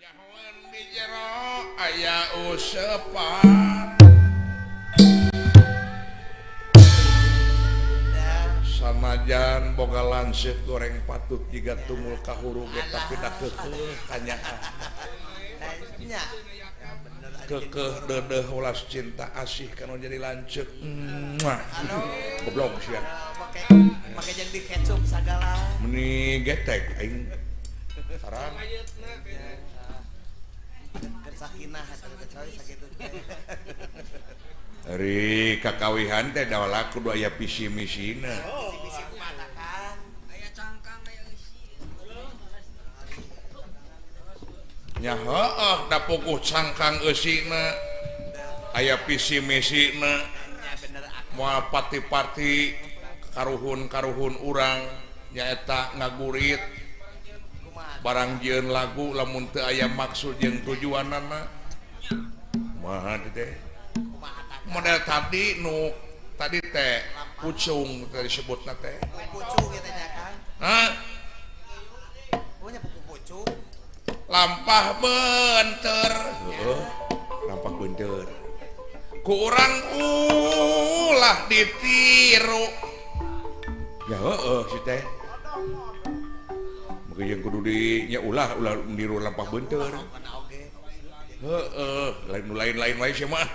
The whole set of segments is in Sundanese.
Nyahoeun di jero aya usepan. Sanajan boga lanceuk goreng patut jiga tumul kahuru ge tapi da keukeuh kanyaah. Kekeh dedeh ulas cinta asih kanu jadi lanceuk. Goblok sia. Make jeung di kecup sagala. Meni getek aing. Sarang. Keur sakinah atuh sakitu. Ari kakawihan teh da laku kudu aya visi misina. Visi misi kumaha Kang? Aya cangkang aya eusi. Nya heueuh da puguh cangkang eusina. Aya visi misina. Moal pati-pati karuhun-karuhun urang nyaeta ngagurit barang jieun lagu lamun teu aya maksud jeung tujuanana. Kumaha teh? Model tadi nu tadi teh pucung teh disebutna teh. Pucung eta nya Kang. Hah? Oh nya pucung. Lampah beunteur. Heuh. Lampah beunteur. Ku urang ulah ditiru. Ya heueuh si teh. Meukeun jeung kudu di nya ulah ulah niru lampah beunteur. Heeh, lain lain-lain wae sia mah.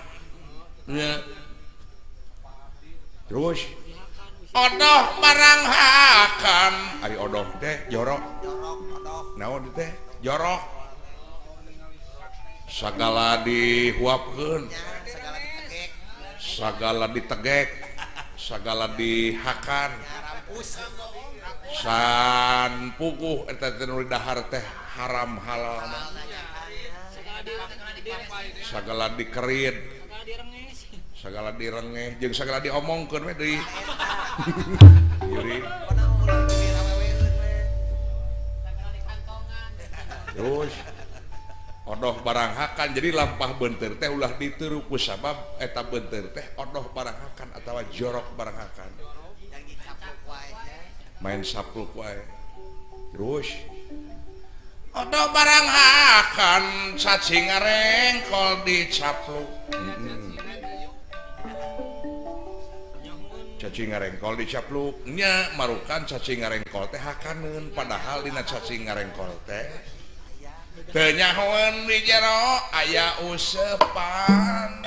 Nya. Terus odoh barang hakan. Ari odoh teh jorok. Jorok odoh. Naon teh? Jorok. Sagala dihuapkeun. Sagala ditegek. Sagala dihakan. San puguh eta teh nu dahar teh haram halalna. Sagala dikerid. Sagala direngeh jeung sagala diomongkeun we deui. Yuri. Terus odoh barang hakan jadi lampah beunteur teh ulah ditiru ku sabab eta beunteur teh odoh barang hakan atawa jorok barang hakan. Main sapluk wae. Terus odoh barang hakan cacing ngarengkol dicapluk. Cacing ngarengkol dicapluk nya marukan cacing ngarengkol teh hakaneun padahal dina cacing ngarengkol teh teu nyahoeun di jero aya usepan.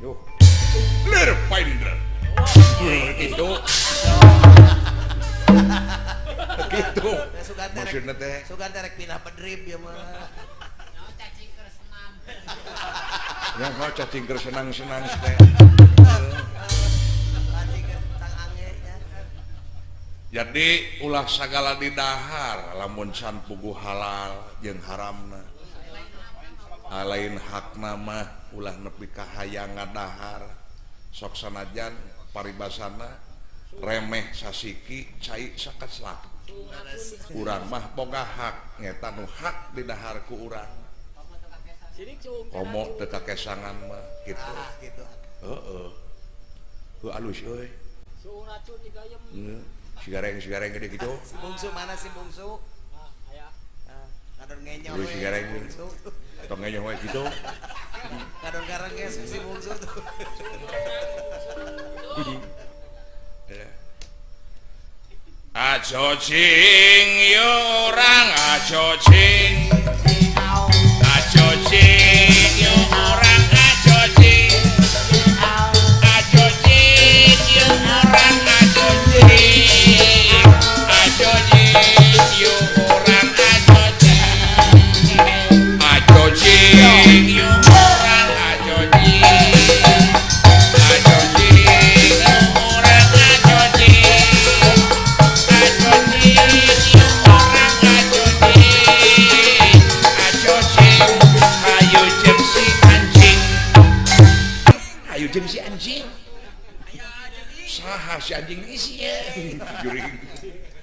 Yuh. Lir finder. Gitu. Gitu. Maksudna teh sugan teh rek pindah pedrip ieu mah. Cacing keur senam. Ya mah cacing keur senang-senang teh. Jadi ulah sagala didahar lamun can puguh halal jeung haramna. Lain hakna mah ulah nepi ka hayang ngadahar. Sok sanajan paribasana remeh sasiki cai sakeslak. Urang mah boga hak nyeta nu hak didahar ku urang. Komo teu kakesangan mah kitu. Heeh. Heuh alus euy. Si gareng gede gitu. Si bungsu mana si bungsu? Aya. Kadon ngenyoh we. Si gareng. Tong ngenyoh we gitu. Kadon gareng si bungsu tuh. Ajo cing yo orang ajo cing. Ajo cing yo orang ajo cing. Ajo cing yo orang ajo cing. Ajo cing yo orang ajo cing. Ajo cing yo orang ajo cing. Ajo cing yo orang ajo cing. Ajo cing yo orang ajo cing. Ajo cing ayo jeung si anjing. Ayo jeung si anjing. Saha si anjing isi ya. Juring.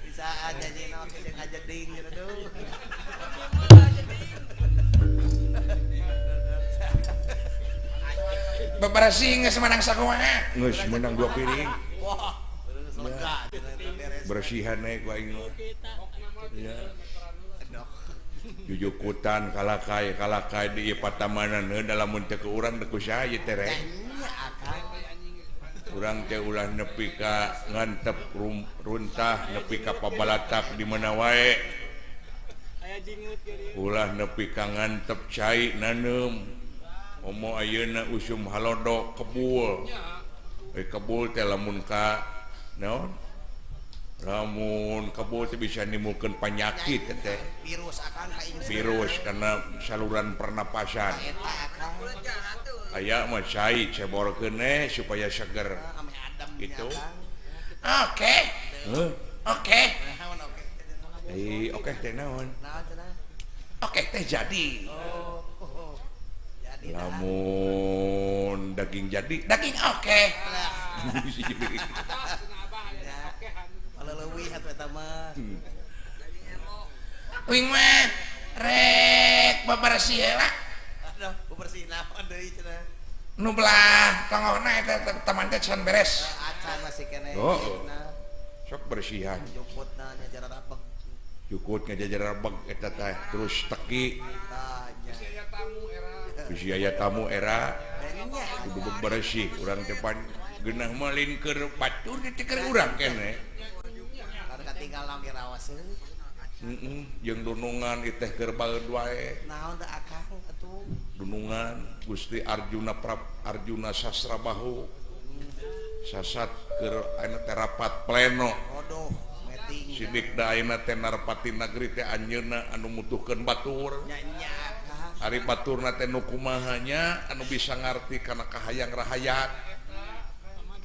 Bisa aja jeung naon jeung ajeding gitu tuh. Bebersih geus menang sakumaha? Geus menang 2 piring. Wah, lega Bersihan we ku aing mah. Ya. Jujukutan kalakai kalakai di patamanan heuh lamun teu ke urang teu ku saha ieu teh reng. Urang teh ulah nepi ka ngantep runtah nepi ka pabalatak di mana wae. Ulah nepi ka ngantep cai naneum. Omo ayeuna usum halodo kebul. Kebul teh lamun ka naon? Lamun kebul teh bisa nimbulkeun panyakit teh. Virus akan virus karena saluran pernapasan. Aya mah cai ceborkeun supaya seger. Gitu. Oke. Oke. Oke teh naon? Oke teh jadi. Lamun daging jadi, daging oke. Leuwih atuh eta mah. Uing mah rek babaresih heula. Aduh, bebersih naon deui cenah. Nu belah tongohna eta taman teh can beres. Acan masih keneh. Sok bersihan. Jukutna nyajar rabeg. Jukut ngajajar rabeg eta teh terus teki. Bisi aya tamu era. Kudu bebersih urang teh pan geunah mah lain keur batur teh keur urang keneh. Tinggal lagi rawas jeung dunungan teh keur baeud wae. Naon teh akang atuh? Dunungan Gusti Arjuna Prap Arjuna Sasrabahu. Sasat keur ayeuna teh rapat pleno. Aduh, meeting. Sidik da ayeuna teh narapati nagri teh anjeunna anu mutuhkeun batur. Nya nya akang. Ari baturna teh nu kumaha nya anu bisa ngarti kana kahayang rahayat.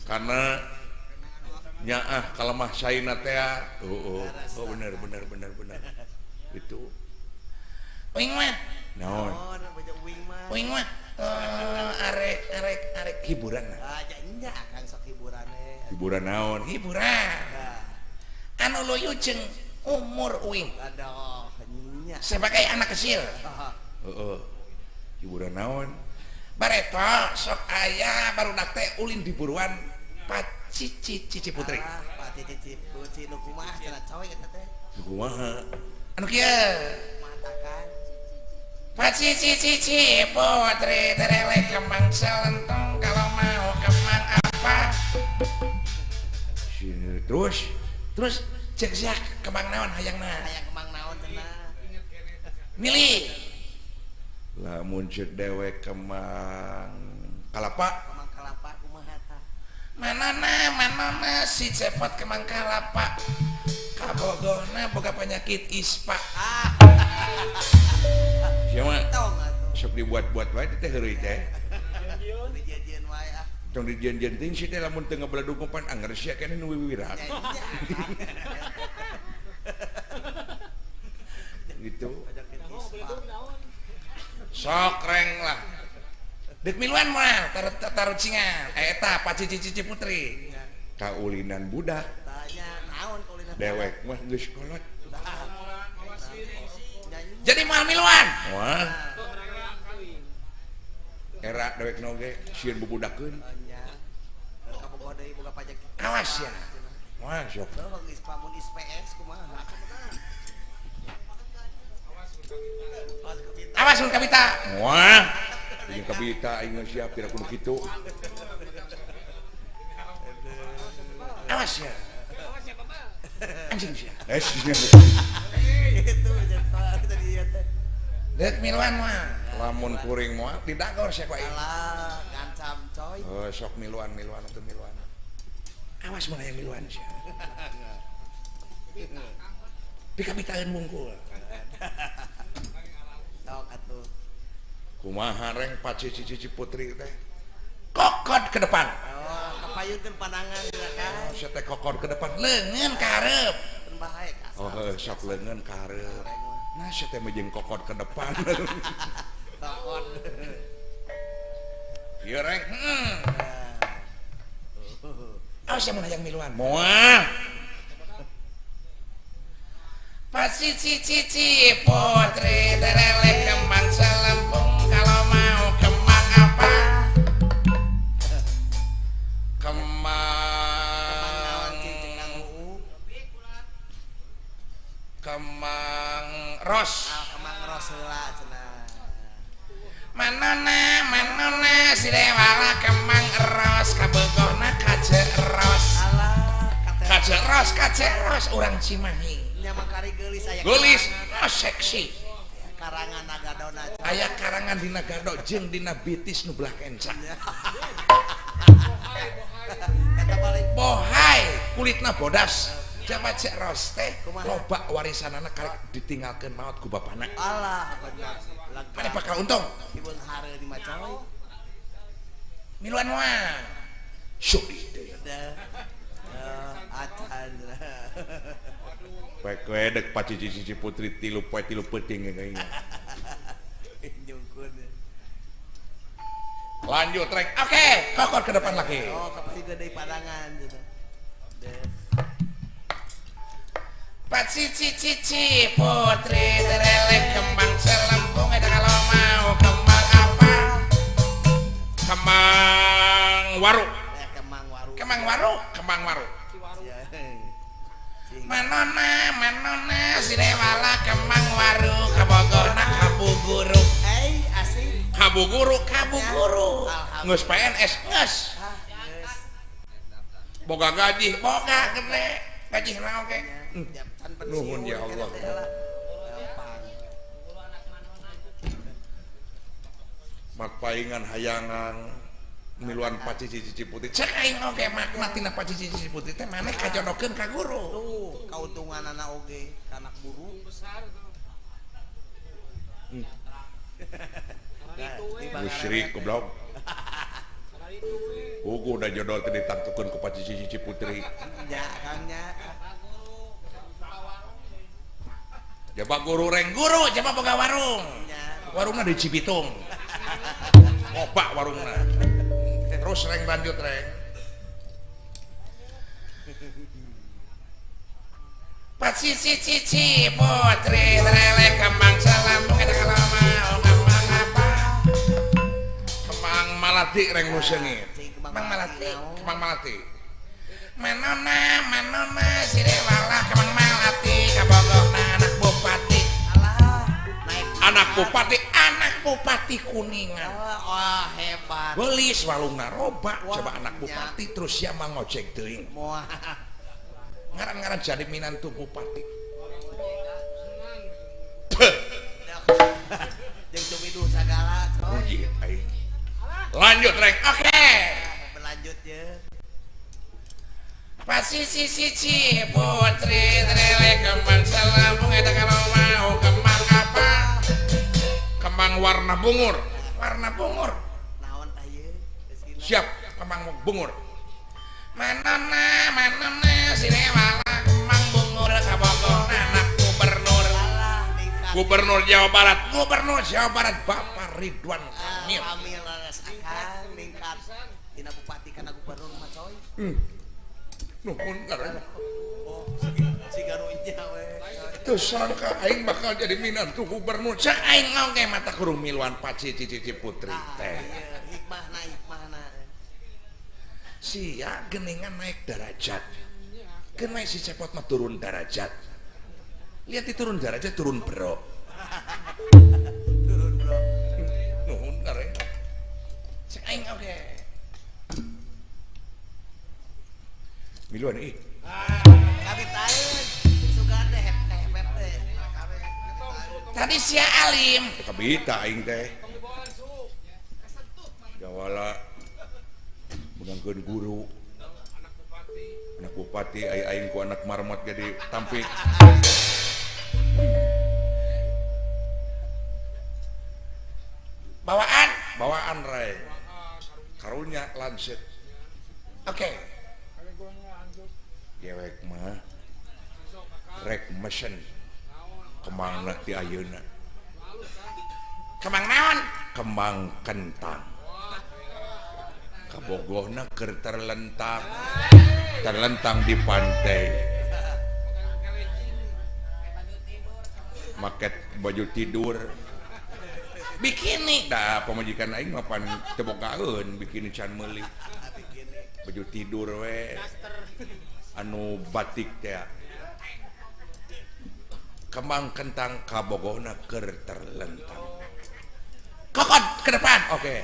Kana nyaah kalemah saina teh oh, oh bener bener bener bener itu uing mah naon uing mah arek arek arek hiburan ah nya akang sok hiburan hiburan naon hiburan anu luyu jeung umur uing aduh nya sebagai anak kecil heeh hiburan naon bareto sok aya barudak teh ulin di buruan Cici Cici Putri. Ah, Pak Cici Putri nu kumaha cenah coy eta teh? Nu kumaha? Anu kieu. Matakan. Pak Cici Cici Putri terelek kembang selentong kalau mau kembang apa? Terus terus cek siak kembang naon hayangna? Hayang kembang naon cenah? Milih. Lamun ceuk dewek kembang kalapa. Manana manana si cepot kemang kalapa kabogona boga penyakit ispa. Siapa sok dibuat-buat wae teh heureuy teh. Tong dijieun-jieun teuing si teh lamun teu ngabeledug pan anger sia keneh nu wiwirat. Gitu. Sok reng lah. Dek miluan mah tarut cingan eta Pak Cici Cici Putri kaulinan budak dewek mah geus kolot jadi moal miluan wah era dewek noge sieun bubudakeun awas ya wah sok awas mun kabita wah jeung kabita aing siap tidak kudu kitu. Awas ya. Anjing sia. Itu tadi ya teh. Deuk miluan mah. Lamun kuring moal didagor sia ku aing. Alah, ngancam coy. Oh, sok miluan miluan atuh miluan. Awas mun aya miluan sia. Dikabitaeun wungkul. Sok atuh. Kumaha reng Pak Cici Cici Putri teh kokod ke depan. Oh, kapayunkeun pandangan kan. Oh, teh kokod ke depan, leungeun ka hareup. Bahaya ka. Oh, sok leungeun ka hareup. Nah, sia teh mah jeung kokod ke depan. Kokod. Ieu reng. Heeh. Awas mun hayang miluan. Moal. Pak Cici Cici Putri terelek kembang selempung kalau mau kembang apa? Kembang kembang ros. Ah, kemang ros heula cenah. Manona manona si Dewala kemang eros kabogohna ka Ceros. Alah, Ka Ceros, ka Ceros urang Cimahi. Nya mangkari geulis aya. Geulis, oh, seksi. Karangan nagadona. Aya karangan dina gado jeung dina bitis nu belah kenca. Eta paling Bohai, kulitna bodas. Coba Cek Ros teh Kumaha? loba warisanana karek ditinggalkeun maot ku bapana. Alah, bener. Mane bakal untung. Ibun hare di macoy. Miluan moal. Syuih deui. Dah. Acan. Poe kowe dek pacici-cici putri tilu poe tilu peuting kayaknya. Nyungkun. Lanjut rek. Oke, kokor ke depan lagi. Oh, kapasi gede padangan gitu. Deh. Pacici cici putri terelek kembang selempung eta kalau mau kembang apa? Kembang waru. Kembang waru. Kembang waru, kembang waru. Manona manona si Dewala kembang waru kabogohna kabuguru. Asik. Kabuguru, kabuguru. Geus PNS geus. Ah, geus. Boga gaji, boga gede. Gaji naon ge? Ya, can pensiun. Nuhun ya Allah. Gampang. Mak paingan hayangan miluan pacici cici putih. Cek aing oge makna tina pacici cici putih teh maneh kajodokeun ka guru. Tuh, kauntunganana oge ka anak guru. Besar tuh. Musyrik goblok. Puguh da jodoh teh ditangtukeun ku pacici cici putri. Nya, Kang nya. Jaba guru reng guru, jaba boga warung. Nya. Warungna di Cibitung. Loba warungna. Terus reng lanjut reng. Pacici cici putri terelek kembang selambung eta kalau mau kembang apa? Kembang malati reng nu seungit. Kembang malati, kembang malati. Manona manona si Dewala kembang malati kabogohna anak bupati. Alah, naik Anak bupati, anak bupati Kuningan. Alah, wah hebat. Belis walungna roba, Wah, coba anak bupati terus sia mah ngojek teuing. Moal. Ngaran-ngaran jadi minantu bupati. Jeung cumiduh sagala, coy. Uji aing. Lanjut reng. Oke. Berlanjut ye. Pasisi cici putri terelek kembang selambung eta kalau mau kembang apa? Kembang warna bungur. Warna bungur. Naon tah ieu? Siap, kembang bungur. Manona manona si Dewala kembang bungur kabogohna anak gubernur. Alah, ningkat. Gubernur Jawa Barat, Gubernur Jawa Barat Bapak Ridwan Kamil. Kamil leres akang ningkat. Tina bupati kana gubernur mah coy. Nuhun karena Oh, siga runya we. teu sangka aing bakal jadi minantu gubernur. Cek aing oge mata kurung miluan pacici cici putri teh. Hikmahna hikmahna. Sia geningan naik derajat. Keun si Cepot mah turun derajat. Lihat di turun derajat turun bro. Turun bro. Nuhun kareng. Cek aing oge. Miluan ih. Kami taeun sugan teh hep teh. Tadi sia alim. Kabita aing teh. Jawala menangkeun guru. Anak bupati ai aing ku anak marmot jadi tampik. Bawaan, bawaan rey. Karunya lanset. Oke. Gewek mah rek mesen kemangna ti ayeuna. Kemang naon? Kembang kentang. Kabogohna keur terlentang. Terlentang di pantai. Maket baju tidur. Bikini dah pamajikan aing mah pan teu bogaeun bikini can meuli. Baju tidur we. Anu batik teh. Kembang kentang kabogona keur terlentang. Kokon ke depan. Oke.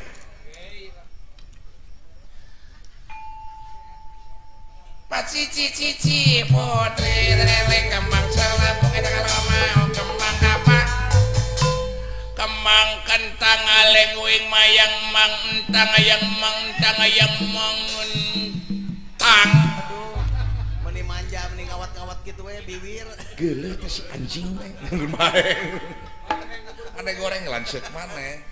Pacici cici putri lele kembang selapung eta kalau mau kembang apa? Kembang kentang aleng uing mayang mang entang ayang mang entang ayang mang entang. Aduh, meni manja meni ngawat-ngawat gitu we biwir. Geuleuh teh si anjing teh. Bae. Ane goreng lanceuk maneh.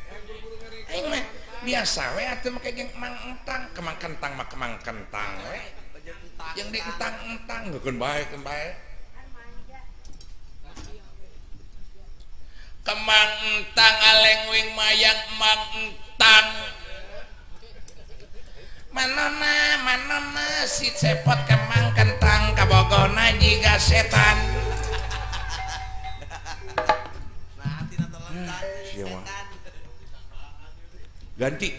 Aing mah biasa we atuh make jeung mang entang, kembang kentang mah kembang kentang we. Yang di entang-entang keun bae keun bae. Kembang entang aleng wing mayang mang entang. Manona manona si cepot kembang kentang kabogona jiga setan. Nah, tina telentang setan. Ganti.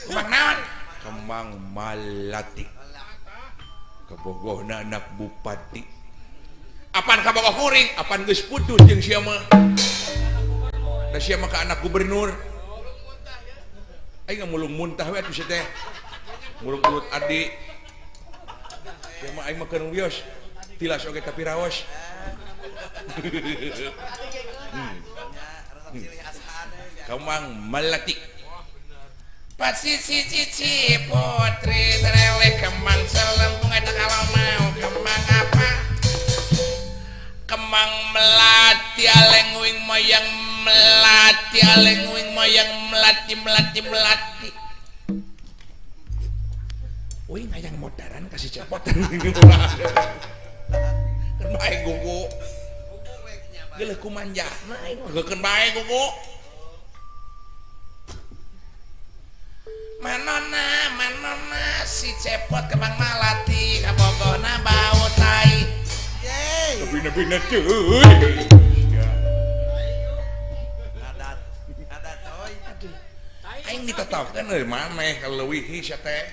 Kembang naon? Kembang malati. Kabogohna anak bupati. Apan kabogoh kuring? Apan geus putus jeung sia mah. Da sia mah ka anak gubernur. Aing mulung muntah we atuh sia teh. Mulung ulut adi. Sia mah aing mah keur wios. Tilas oge tapi raos. Kembang melati. Pasisi cici putri terele kembang selempung eta kalau mau kembang apa? Kembang melati aleng wing mayang melati aleng wing mayang melati melati melati. Wing hayang modaran kasih cepot. Keun bae gugu. Geuleuh kumanjana aing mah keun bae gugu. Manona manona si cepot kembang malati kabogona bau tai. Yeay. Bina-bina teuing. Adat adat coy. Aduh. Aing ditetapkeun euy maneh kaleuwih sia teh.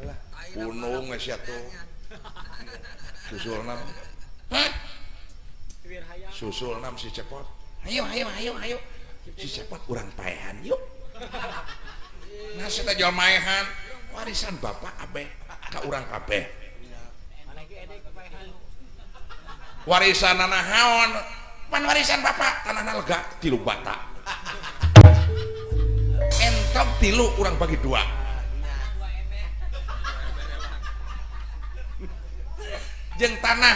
Alah, punung sia tuh. Susul nam. Hah? Susul nam si cepot. Ayo ayo ayo ayo. Si cepot urang paehan yuk. Nah, saya jual maehan warisan bapak abeh ka urang kabeh. Warisan naon? Pan warisan bapak tanahna lega 3 bata. Entok 3 urang bagi 2. Jeung tanah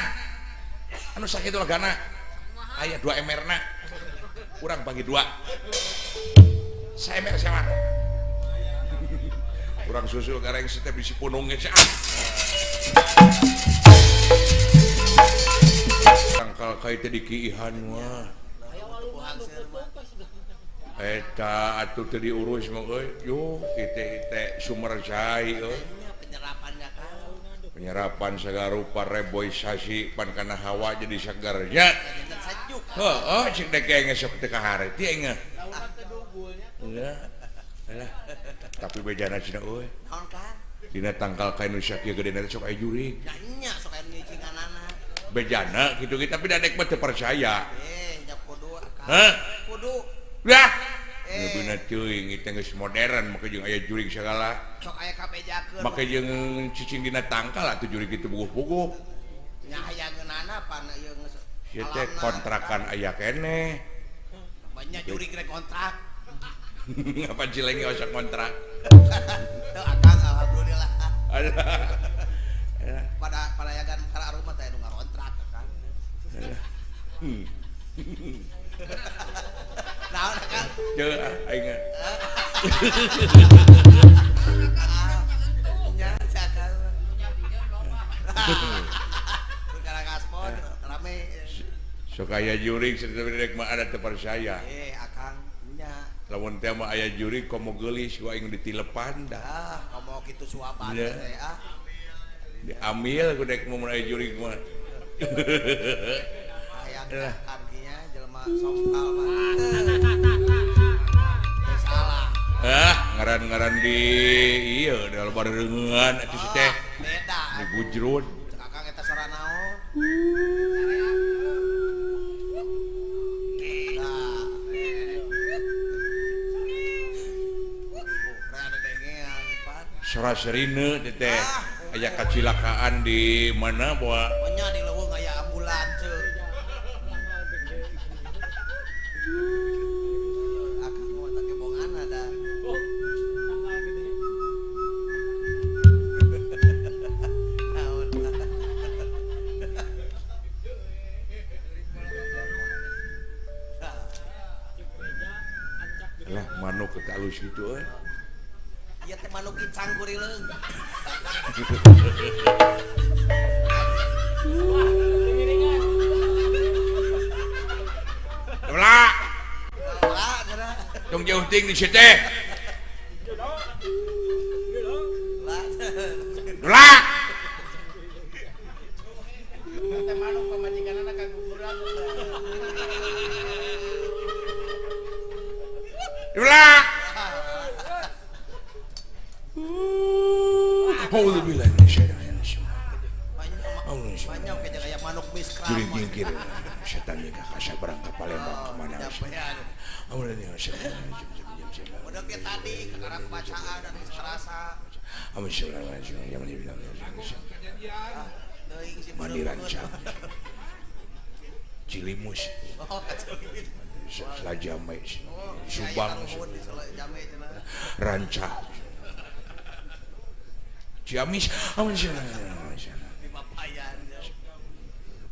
anu sakitu legana aya 2 emerna urang bagi 2. Saemer sama. Kurang susul gareng sete bisi punung geus ah. Tangkal kai teh dikiihan mah. Eta atuh teu diurus mah euy. Yo kitu teh sumber cai euy. Penyerapannya kan. Penyerapan segala rupa reboisasi pan kana hawa jadi segarnya. Heeh, cik dek geus sok teu kaharti aing. Alah. Tapi bejana cina euy. Naon kan? Dina tangkal kain nu sakieu gedena teh sok aya jurig. Nya nya sok aya nyicinganana. Bejana kitu ge tapi da dek mah teu percaya. Eh, nya kudu akang. Hah? Kudu. Lah. Beuna teuing ieu teh geus modern make jeung aya jurig sagala. Sok aya kabejakeun. Make jeung cicing dina tangkal atuh jurig kitu puguh-puguh. Nya aya ngeunana pan ieu geus. Ieu teh kontrakan aya keneh. Banyak jurig rek kontrak. Ngapa cilengi osok kontrak? Tuh akang alhamdulillah. Alah. Pada pada yagan kana rumah teh nu ngarontrak akang. Naon akang? Teu ah aing. Nya cakal. Perkara gaspon rame. Sok aya jurig saderek mah ada teu percaya. Eh akang nya. Lamun teh mah aya jurig komo geulis ku aing ditilepan dah. Ah, komo kitu suapan teh ah. Diambil ku dek mun aya jurig mah. Hayang kan nya jelema songkal mah. Teu salah. Ah, ngaran-ngaran di ieu da loba reungeun atuh si teh. Beda. Di gujrud. Cek akang eta sora naon? Sora-serine teh aya kacilakaan di mana bawa nya di leuweung aya ambulan ceu. Akang mah teh kebongan ada. Naon. Lah manuk ke alus kitu euy. Ieu teh manuk icang kurileung. Ulah. Ulah cenah. Tong jauh ting di situ teh. Ulah. Teh manuk pamajikanna kaguguran. Ulah. Auzubillahi minasyaitonir rajim. Banyak kayak manuk miskram. Jurig jingkir setan nikah kasabrang ka Palembang ka mana. Udah kayak tadi kekarang bacaan dan terasa. Mandi rancang. Cilimus. Selajame Subang. Rancah. Ciamis,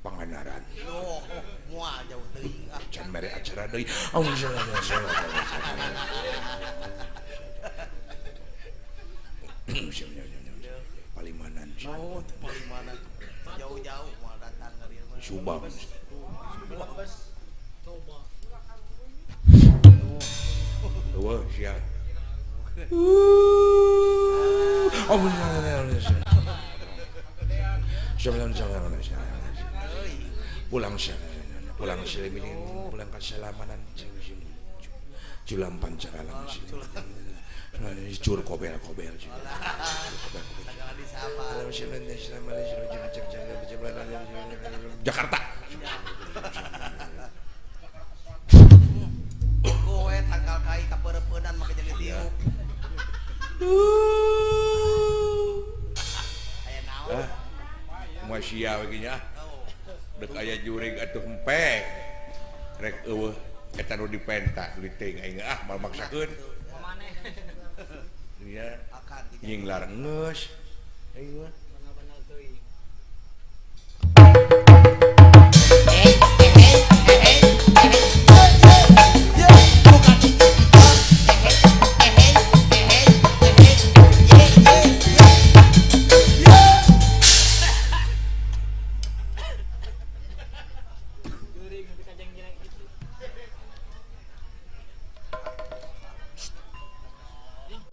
Pangandaran. Can mere acara deui. Palimanan. Oh, Palimanan. Jauh-jauh mau datang ka dieu mah. Subang. Eueuh sia. Pulang pulang pulang keselamanan julam pancaralan cur kobel kobel Jakarta. Kowe tanggal kai kapeureupeundan make jadi tiup. Aya naon? Moal sia we nya. Dek aya jurig atuh empek. Rek eueuh eta nu dipenta duit teh aing ah moal maksakeun. Nya nyinglar geus. Aing mah.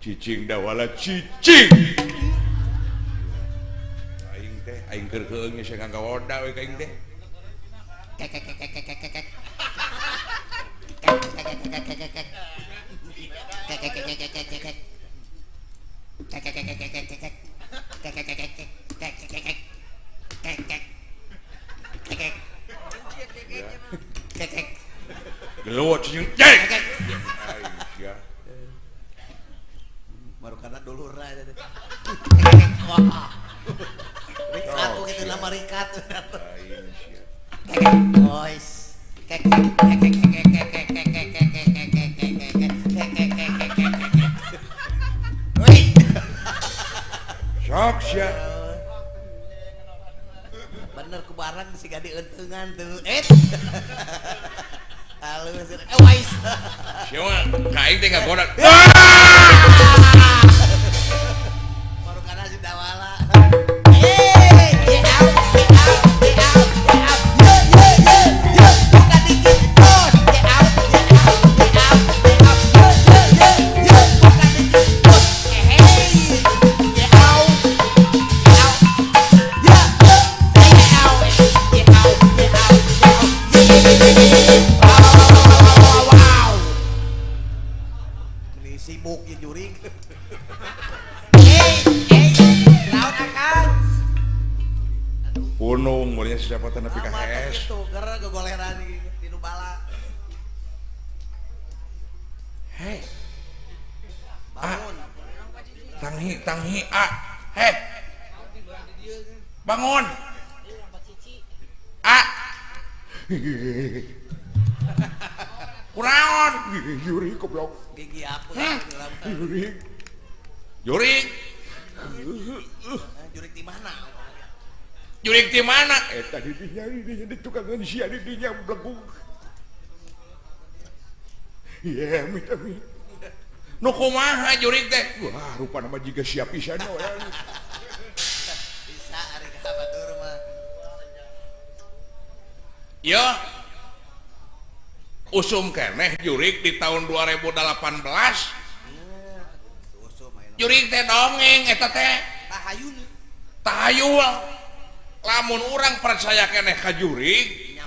Cicing dawala cicing. Aing teh aing keur keung geus ngagawoda we ka aing teh. Kek kek kek kek kek kek. Kek kek kek kek kek kek. Kek kek kek kek kek kek. Kek kek kek kek kek kek kek. Kek kek. Kek kek. Kek kek. Gelut cicing. Aing sia. Baru karena dulur aja deh. Wah. Rikat gitu nama rikat. Boys. Kek kek kek kek kek kek kek kek kek kek kek kek kek kek kek kek kek kek. Woi. Sok sia. Bener ku barang siga diuntungan tuh. Eh. Halus. Eh wais. Sia mah ka aing teh ngagoda. Baru kana si dawala. Sibuk ya jurig. Laut akang. Punung mulanya siapa teh nepi ka HS. Kitu ger gegoleran di nu bala. Hei. Bangun. Tang Tanghi tanghi a heh bangun a kunaon jurig goblok gigi apa jurig jurig jurig di mana jurig di mana eta di dinya di tukangan sia di dinya blegung iya amit amit nu kumaha jurig teh wah rupana mah jiga sia pisan we bisa ari ka batur mah ya usum keneh jurig di tahun 2018 jurig teh dongeng eta teh tahayul tahayul lamun urang percaya keneh ka jurig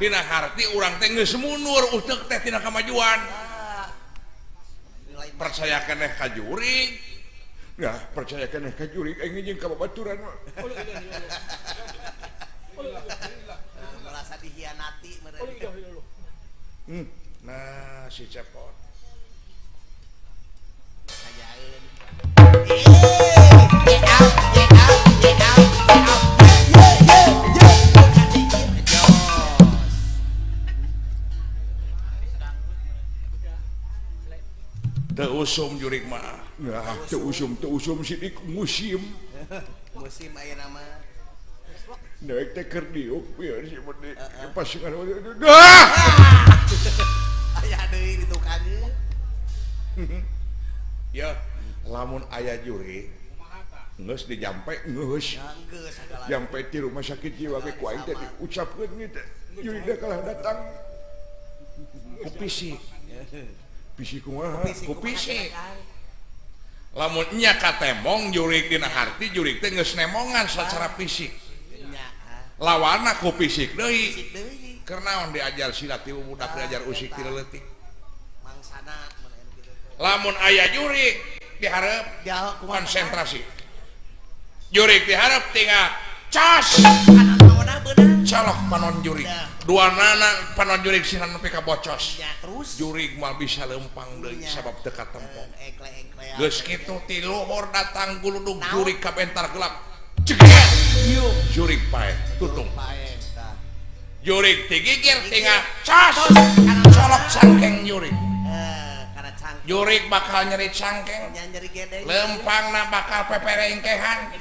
dina harti urang teh geus mundur uteuk teh tina kamajuan percaya keneh ka jurig nah percaya keneh ka jurig aing jeung ka babaturan merasa dihianati mereka. Nah si cepot kajaeun teu usum jurig mah nah teu usum sidik musim musim ayeuna mah naik teh keur diuk biar si meni pas aya deui di tukang ya lamun aya jurig geus dijampe geus jampe di rumah sakit jiwa ge ku aing teh diucapkeun gitu jurig teh kalah datang ku fisik fisik kumaha ku fisik lamun nya katemong jurig dina harti jurig teh geus nemongan sacara fisik lawana ku fisik deui keur naon diajar silat ti budak diajar usik ti leutik mangsana lamun aya jurig dihareup konsentrasi jurig dihareup tinggal cas colok panon jurig dua nana panon jurig sinan nepi ka bocos jurig moal bisa leumpang deui sabab teu katempo geus kitu ti luhur datang guludug jurig ka bentar gelap ceger jurig paeh tutung jurig tigigir tinggal cas colok cangkeng jurig jurig bakal nyeri cangkeng lempangna bakal peperengkehan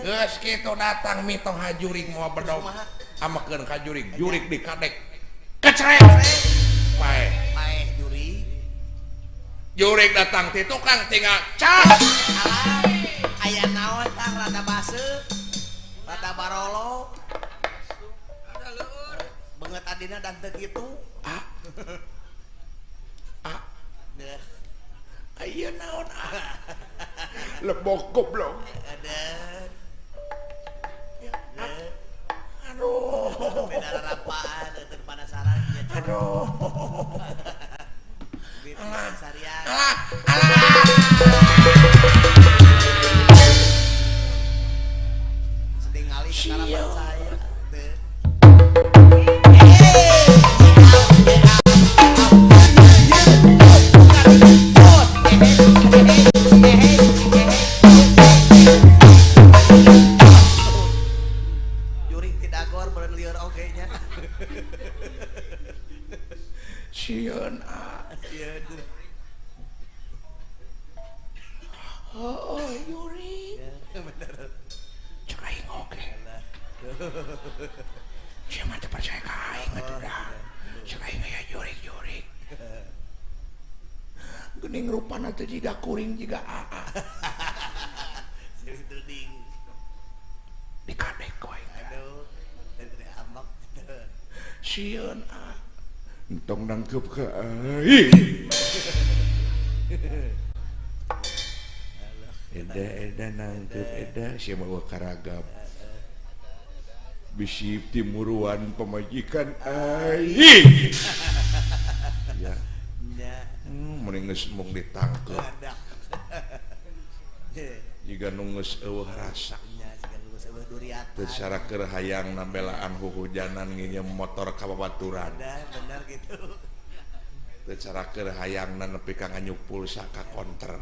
geus kitu datang mitoha jurig moal bedog amekeun ka jurig jurig dikadek kecrek paeh paeh jurig jurig datang ti tukang tinggal cas aya naon tah rada baseuh rada barolo ada leueur beungeut adina dan teu kitu ah ah deuh aya naon ah lebok goblok ada aduh beda rapaan teu penasaran aduh alah alah alah ningali kana percaya teu jurig ti dagor beureun lieur oge nya sieun ah sieun oh jurig bener cek aing oge sia mah teu percaya ka aing atuh dah cek aing aya jurig-jurig geuning rupana teh jiga kuring jiga aa silih tuding dikadek ku aing aduh teu ambek sieun ah entong nangkep ka aing eda eda nangkep eda sia mah karagap bisi timuruan pamajikan aing ya mending geus mung ditangkep jiga nu geus eueuh rasa teu cara keur hayang nambelaan huhujanan nginjem motor ka babaturan bener gitu teu cara keur hayangna nepi ka nganyuk pulsa ka konter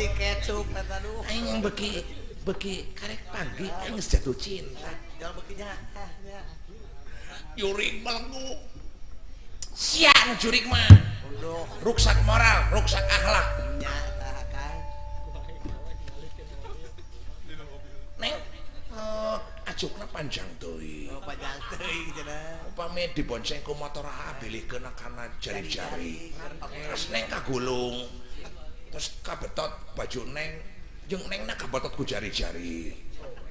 Roti kecup eta duh. Aing beki beki karek panggih aing geus jatuh cinta. Jual bekinya. Ah nya. Jurig belenggu. Sia nu jurig mah. Unduh. Ruksak moral, ruksak akhlak. Nya tah Kang. Neng, acukna panjang teuing. Oh panjang teuing cenah. Upami dibonceng ku motor bilih keuna kana jari-jari. Terus neng kagulung. Terus kabetot baju neng, jeung nengna kabetot ku jari-jari.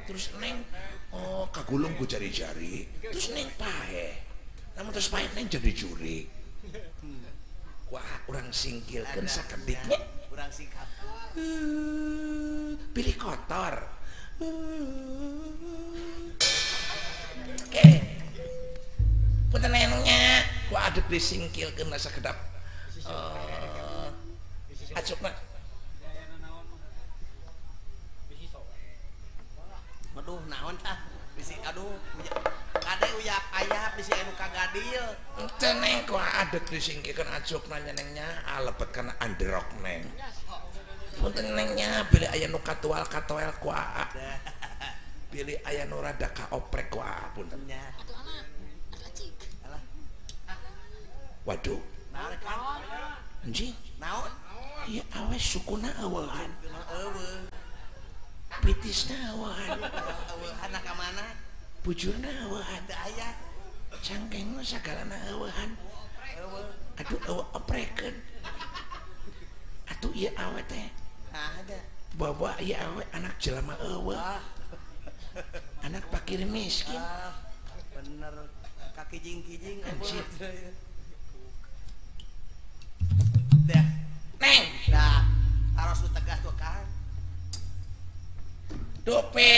Terus neng oh kagulung ku jari-jari. Terus neng paeh. Namun terus paeh neng jadi jurig. Wah, urang singkilkeun sakediknya. Urang singkap. Pilih kotor. Oke. Punten nengnya, ku adek disingkilkeun sakedap. Acukna. Aduh, naon tah? Bisi aduh, kade uyap ayap bisi anu kagadil. Teu neng ku adek disingkilkeun acukna nya nengnya alebet kana anderok neng. Punten nengnya bilih aya nu katual katoel ku aa. Bilih aya nu rada kaoprek ku aa punten. Nya. Waduh. Naon Kang? Anjing. Naon? Ieu awe sukuna eueuhan. Eueuh. Pitisna eueuhan. Eueuhan ka mana? Bujurna eueuhan. Teu aya. Cangkengna sagalana eueuhan. Eueuh. Aduh eueuh oprekeun. Atuh ieu awe teh. Nah, ada. Bawa ieu awe anak jelema eueuh. Ah. Anak fakir miskin. Ah, bener. Kakijing-kijing Anjir. Dah. Neng. Dah. Harus lu tegas tuh Kang. Dupi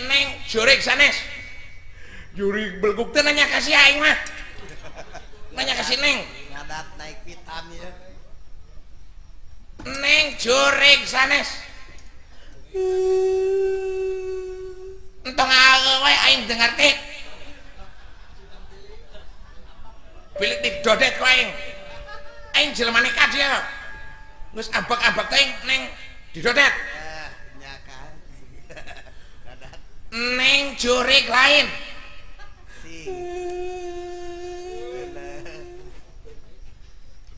neng jurig sanes. Jurig belguk teh nanya ka si aing mah. Nanya ka si neng. Ngadat naik pitam ya. Neng jurig sanes. Entong awe aing teu ngarti. Bilik didodet ku aing. Aing jelema nekat dia. Geus ambek-ambek teh neng didodet. Nya Kang. Ngadat. Neng jurig lain. Sing.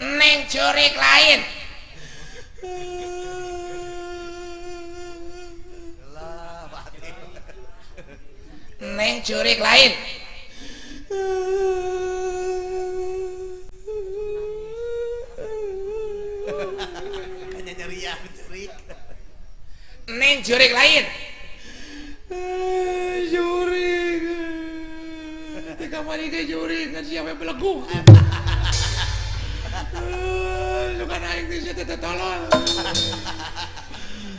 Neng jurig lain. Lah, batin. Neng jurig lain. Kanya nyerian jurig. Neng jurig lain. Jurig. Teu kamari ge jurig ngan siapa belegu. Bukan aing teh sia teh tolol.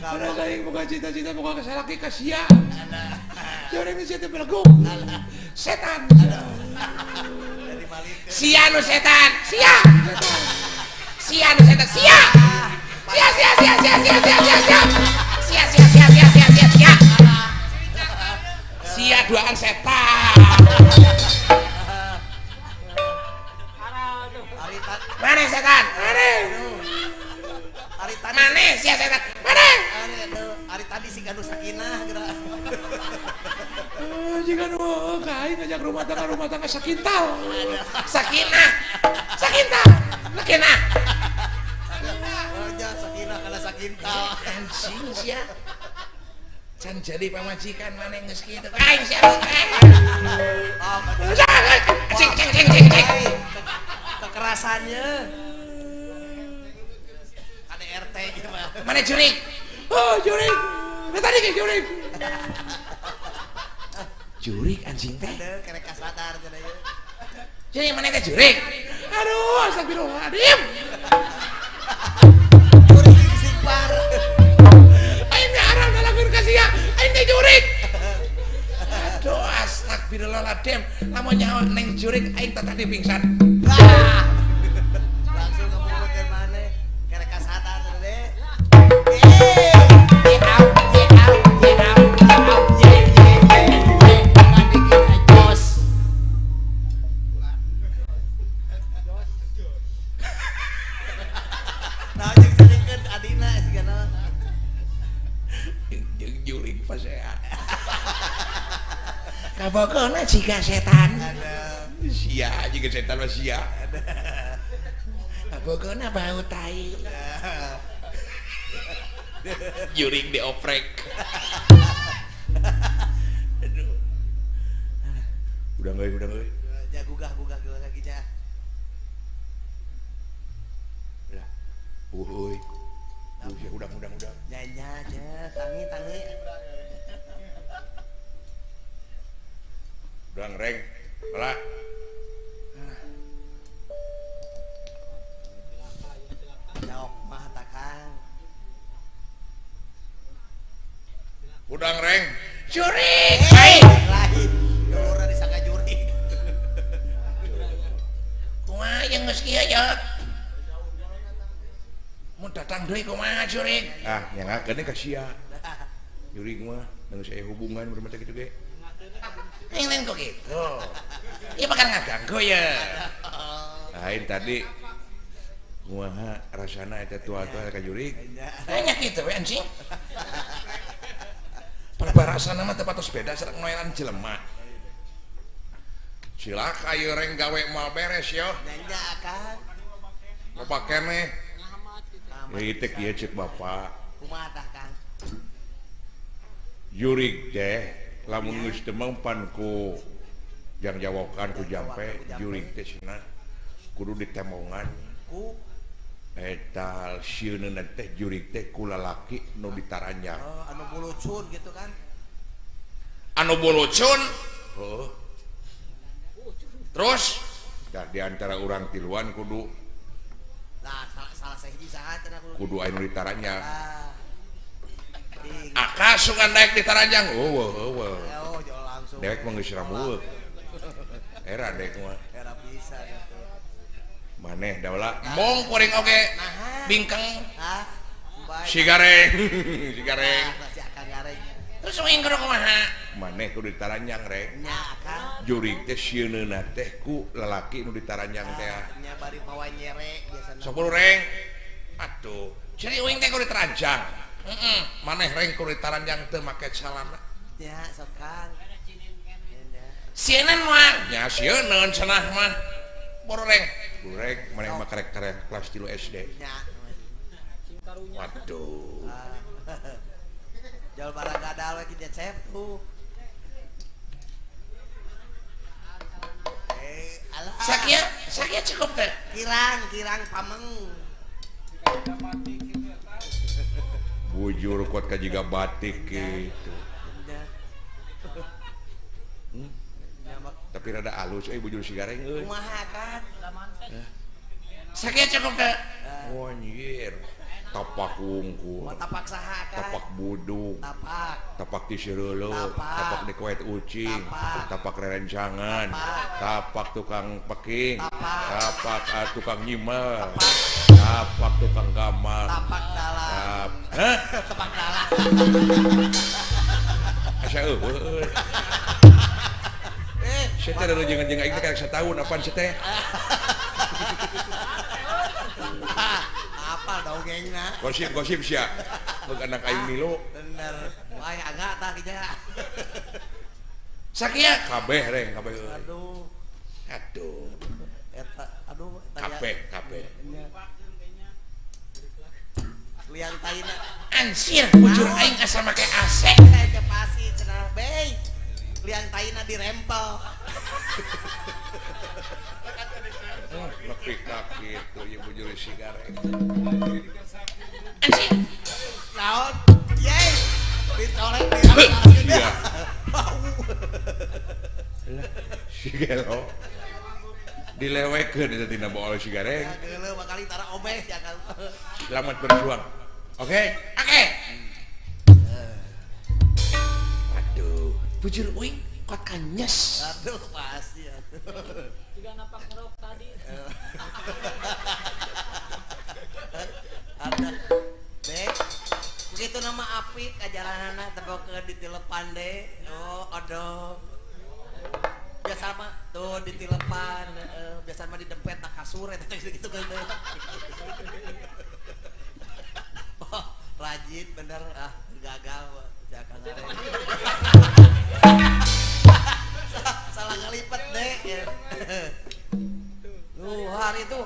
Karena aing boga cita-cita boga kasalaki ka sia. Jurig teh sia teh belegu. Setan. Jadi malikeun. Sia nu setan. Sia. Sia nu setan. Sia. Sia sia sia sia sia sia sia sia. Sia sia sia sia sia sia sia. Sia duaan setan. Ari tadi Mana setan? Mana? ari tadi Mana sia setan? Mana? Ari aduh, ari tadi si ganu sakinah geura. Jika nu ka aing ngajak rumah tangga sakintal. Sakinah. Sakintal. Sakinah. Oh nya sakinah kana sakintal. Anjing sia. Can jadi pamajikan maneh geus kitu. Aing sia. Oh, Cing cing cing cing cing. Kekerasannya. KDRT gitu mah. Mana jurig? Oh, jurig. Nah, tadi ke jurig. Jurig anjing teh. Aduh, kerek kasadar cenah ieu. Jadi mana teh jurig? Aduh, astagfirullahaladzim. Jurig istighfar. Aing teh haram nalakeun ka sia. Aing teh jurig. Aduh, astagfirullahaladzim. Lamun nyaho neng jurig aing teh tadi pingsan. Lah. Langsung ngemutkeun maneh. Kerek kasadar deh. Ye au ye au ye au ye au ye ye ye ye kadikit jos. Nah, jeung sedikeun adina sigana. Kabogona jiga setan. Sia jiga setan mah sia. Kabogona bau tai. Juring dioprek. Aduh. Udah enggak. Ya gugah kakinya. Lah. Euy. Udah. Nya aja, tangi. Udah ngereng. Lah. Jawab mah takang. Udang reng. Jurik. Lain. Dulurna disangka jurik. Kumaha yang geus kieu ya? Mun datang deui kumaha jurik? Ah, nyangakeun ka sia. Jurik mah geus aya hubungan bermata kitu ge. Lain kok gitu. Ieu bakal ngaganggu ya. Lain tadi kumaha rasana eta tua-tua ka jurik? Hanya kitu we anjing. Perbarasana mah teu patos beda sareng noelan jelema. Cilaka ieu reng gawe moal beres yo. Nya Kang. Loba keneh. Ieu teh kieu ceuk bapak. Kumaha tah Kang? Jurik teh lamun geus demang pan ku jang jawakan ku jampe jurik teh cenah kudu ditemongan ku eta sieunna teh jurik teh ku lalaki nu ditaranjang. Oh, anu bulucun gitu kan. Anu bulucun. Heuh. Terus tah di antara urang tiluan kudu nah salah sahiji saha cenah kudu anu ditaranjang. Aka sugan daek ditaranjang. Eueuh eueuh. Oh, jauh langsung. Dewek mah geus ramueuk. Era dek mah. Era bisa atuh. Maneh daula mong kuring oge bingkeng. Si gareng, si gareng. Terus uing kudu kumaha? Maneh kudu ditaranjang reng. Nya Kang. Jurik teh sieunna teh ku lalaki nu ditaranjang teh. Nya bari mawa nyere biasana. 10 reng. Atuh, ciri uing teh kudu ditaranjang. Heeh, maneh reng kudu ditaranjang teu make calana. Nya sok Kang. Sieun mah. Nya sieuneun cenah mah. Bororeng. Goreng maneh mah karek kelas 3 SD. Nya. Waduh. Jauh barang gadal we kieu cep tuh. Alah. Sakieu cukup teh. Kirang pameng. Bujur kuat ka jiga batik gitu. Tapi rada alus euy bujur si gareng euy. Kumaha Kang? Sakieu cukup teh. Oh anjir. Tapak wungkul. Tapak saha Kang? Tapak buduk. Tapak tiseureuleuh, tapak dikoet ucing, tapak rerencangan, tapak tukang peking, tapak tukang nyimel, tapak tukang gamal, tapak dalang. Hah? Tapak dalang. Asa eueuh. Saya teh jeung aing teh karek sataun apaan sih teh? Apa dongengna? Gosip sia. Geus anak aing milu. Bener. Wah, agak tah kieu. Sakieu kabeh reng kabeh. Aduh. Aduh. Eta aduh kabeh. Liang taina. Ansir bujur aing asa make AC. Teh pasti cenah bey. Liang taina dirempel. Nepi ka kitu ieu bujur si gareng. Anjing. Naon? Ye. Dicolek dirempel. Iya. Bau. Si gelo. Dilewekeun eta tina bool si gareng. Geuleuh bakal tara obeh ya kan. Selamat berjuang. Oke? Oke. Aduh, bujur uing kot kanyes. Aduh, pasti. Tiga napak ngerok tadi. Ada. Dek. Begitu nama apik kajalanana tepok ke ditilepan deh. Oh, aduh. Biasa mah tuh ditilepan, biasa mah didempet tak kasur eta gitu kan. Oh, rajin bener ah gagal jangan. Salah ngalipet deh. Tuh hari itu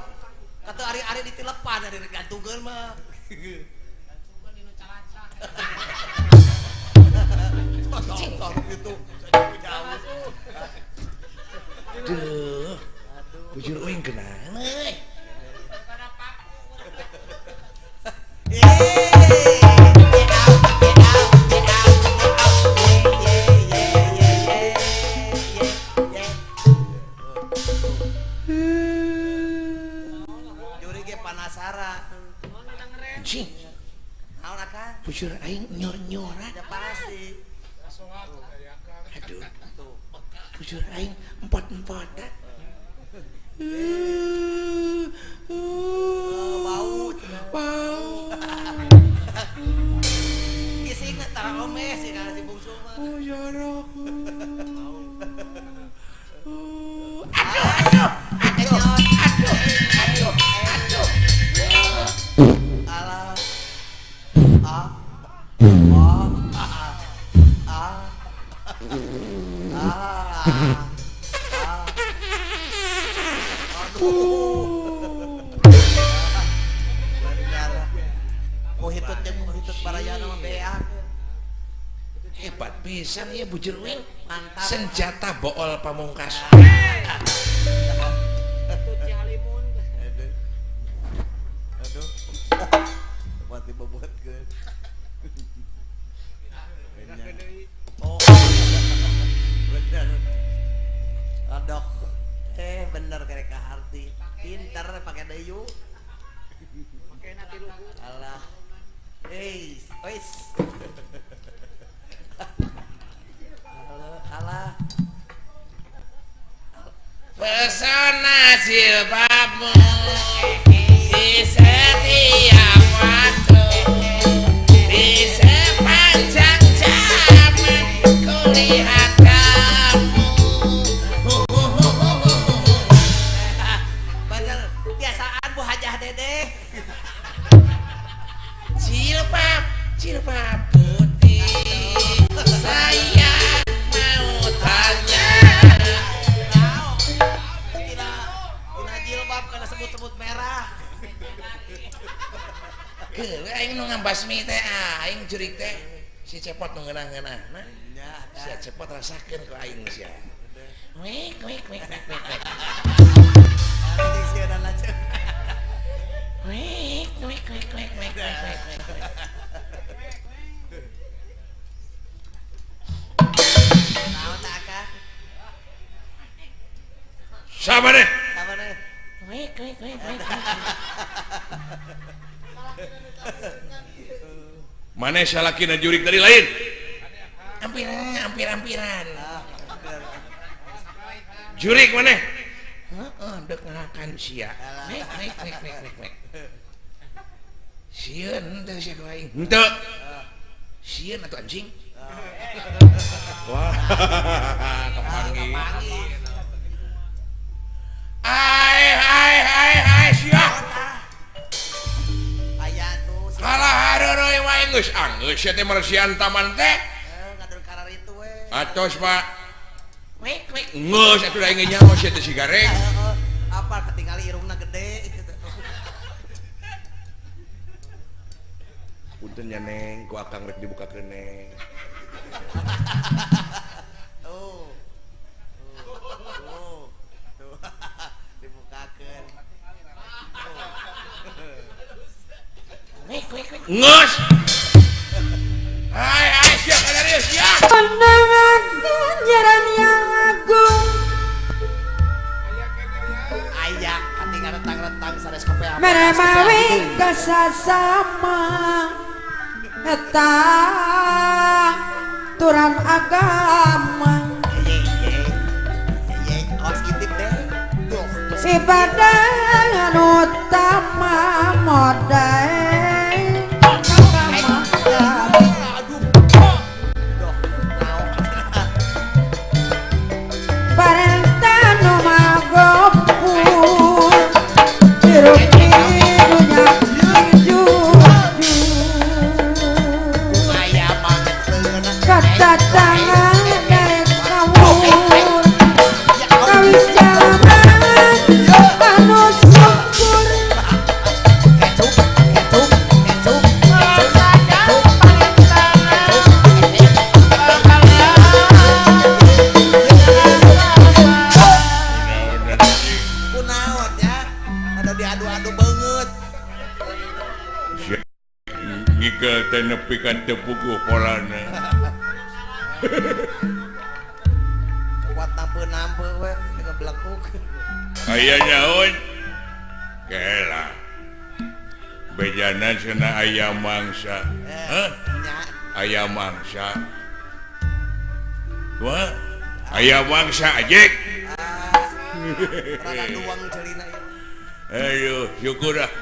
kata ari-ari ditilepan ari gantungan mah. Gantungan dinu calacah. Tong gitu. Jauh. Duh. Bujur uing kenana euy. Juri ge panasara. Anjing. Naon akang? Bujur aing nyor-nyoran. Ya pasti. Aduh. Bujur aing empot-empotan. Bau. Bau. Gising tara ome sih kana si bungsu mah. Oh jorok. Aduh, aduh, aduh, aduh, aduh, aduh. Alah. Ah. Ah. Ah. Ah. Aduh. Benar. Oh hitut jeung hitut barayana mah beak. Hebat pisan ya bujur uing. Mantap. Senjata bool pamungkas. Halimun. Aduh. Aduh. Buat dibobotkeun. Oh. Bener. Aduh. Bener kerek arti. Pinter pakai deyu. Pakai nati lugu. Alah. Eis, ois. Alah, alah. Pesona jilbabmu di setiap waktu, di sepanjang zaman kulihat kamu. Bener, biasaan Bu Hajah Dedeh. Jilbab, jilbab putih, saya mau tanya. Tina jilbab karena sebut-sebut merah. Geuleuh aing nu ngabasmi teh, aing jurig teh si Cepot nu ngeunah-ngeunahna. Si Cepot rasakeun ku aing sia. Wek wek wek wek wek. Wek wek wek wek wek wek wek. Naon tah akang? Sama deh. Sama deh. Wek wek wek wek. Mana salakina jurik tadi lain? Hampir-hampiran. Jurik mana? Heeh, dek ngakan sia. Wek wek wek wek wek wek. Sieun teh sia ka aing. Henteu. Sieun atuh anjing. Wah, kepanggil. Ai ai ai ai sia. Aya tuh. Kalah hareureuy wae geus anggeus sia teh mersian taman teh. Ngadur karar itu we. Atos, Pak. Wek wek. Geus atuh aing nyaho sia teh si gareng. Apal ketinggali irungna gede gitu. Punten nya Neng, ku akang rek dibukakeun Neng. Tuh. Tuh. Tuh. Dibukakeun. Wek wek wek. Geus. Hai hai sia kadarius sia. Pandangan ganjaran yang agung. Aya katingal rentang-rentang sanes kopi apa. Meremawi kasasama eta turan agama. Ye ye. Ye, awas ngintip deh. Duh. Si badan utama modal. Aduh. Duh, naon. Parentanu magopur hirup di dunya jujur. Aya banget leungeunna. Kata tangan dari kawur beungeut. Ngigel teh nepi ka teu puguh polana. Kuat nampe-nampe we ngeblekuk. Aya nyaun. Kela. Bejana cenah aya mangsa. Hah? Aya mangsa. Wah, aya mangsa ajek. Rada duang celina ieu. Ayo, syukur ah.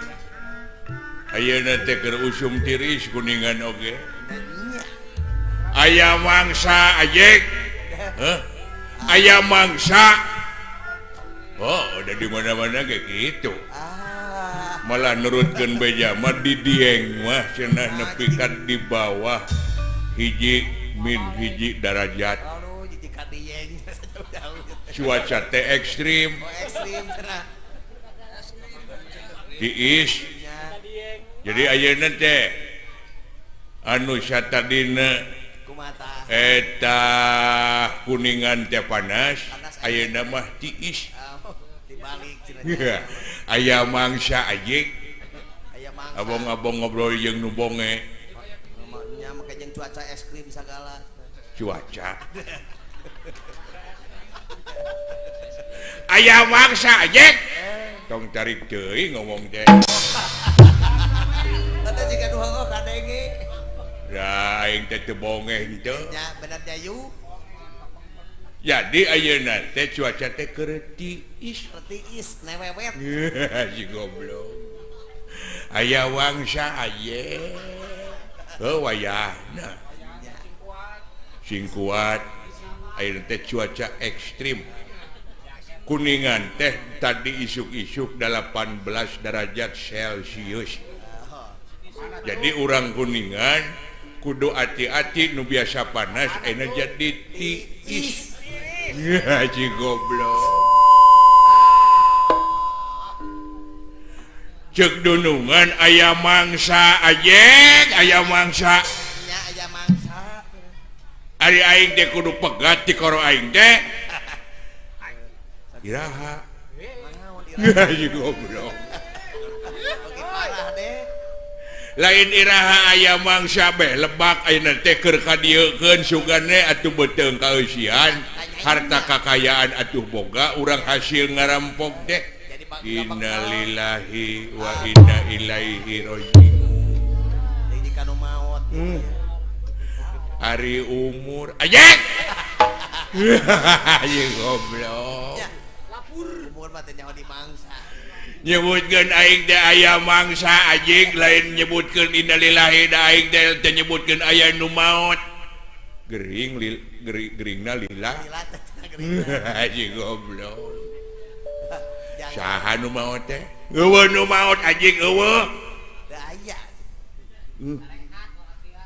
Ayeuna teh keur usum tiris kuningan oge. Aya mangsa ajek. Hah? Aya mangsa. Oh, udah di mana-mana kayak gitu. Malah nurutkeun beja mah di Dieng mah cenah nepi ka di bawah hiji min hiji darajat. Cuaca teh ekstrim. Tiis. Jadi ayeuna teh anu satadina eta kuningan teh panas, ayeuna mah tiis. Aya mangsa ajik. Abong-abong ngobrol jeung nu bonge. Nya make jeung cuaca es krim sagala. Cuaca. Aya mangsa ajik. Tong tarik teuing ngomong teh. Teh jiga nu heueuh kadenge. Da aing teh teu bonge henteu. Nya bener nya yu. Jadi ayeuna teh cuaca teh keur tiis. Tiis newewet. Si goblok. Aya wangsa aye. Heuh wayahna. Sing kuat. Ayeuna teh cuaca ekstrim. Kuningan teh tadi isuk-isuk 18 derajat Celcius. Jadi urang Kuningan kudu hati-hati nu biasa panas ayeuna jadi tiis. Haji goblok. Cek dunungan aya mangsa ajek, aya mangsa. Nya aya mangsa. Ari aing teh kudu pegat ti koro aing teh. Iraha. Haji goblok. Lain iraha aya mangsa beh lebak ayeuna teh keur kadieukeun sugane atuh beuteung kaeusian. Harta kakayaan atuh boga urang hasil ngarampok deh. Innalillahi wa inna ilaihi rajiun. Jadi kanu maot. Ari umur ajek. Ayo goblok. Lapur. Umur mah teh nyaho di mangsa. Nyebutkeun aing teh aya mangsa ajik lain nyebutkeun innalillahi da aing teh nyebutkeun aya nu maot. Gering lil geringna lila. Haji goblok. Saha nu maot teh? Eueuh nu maot anjing eueuh. Da aya.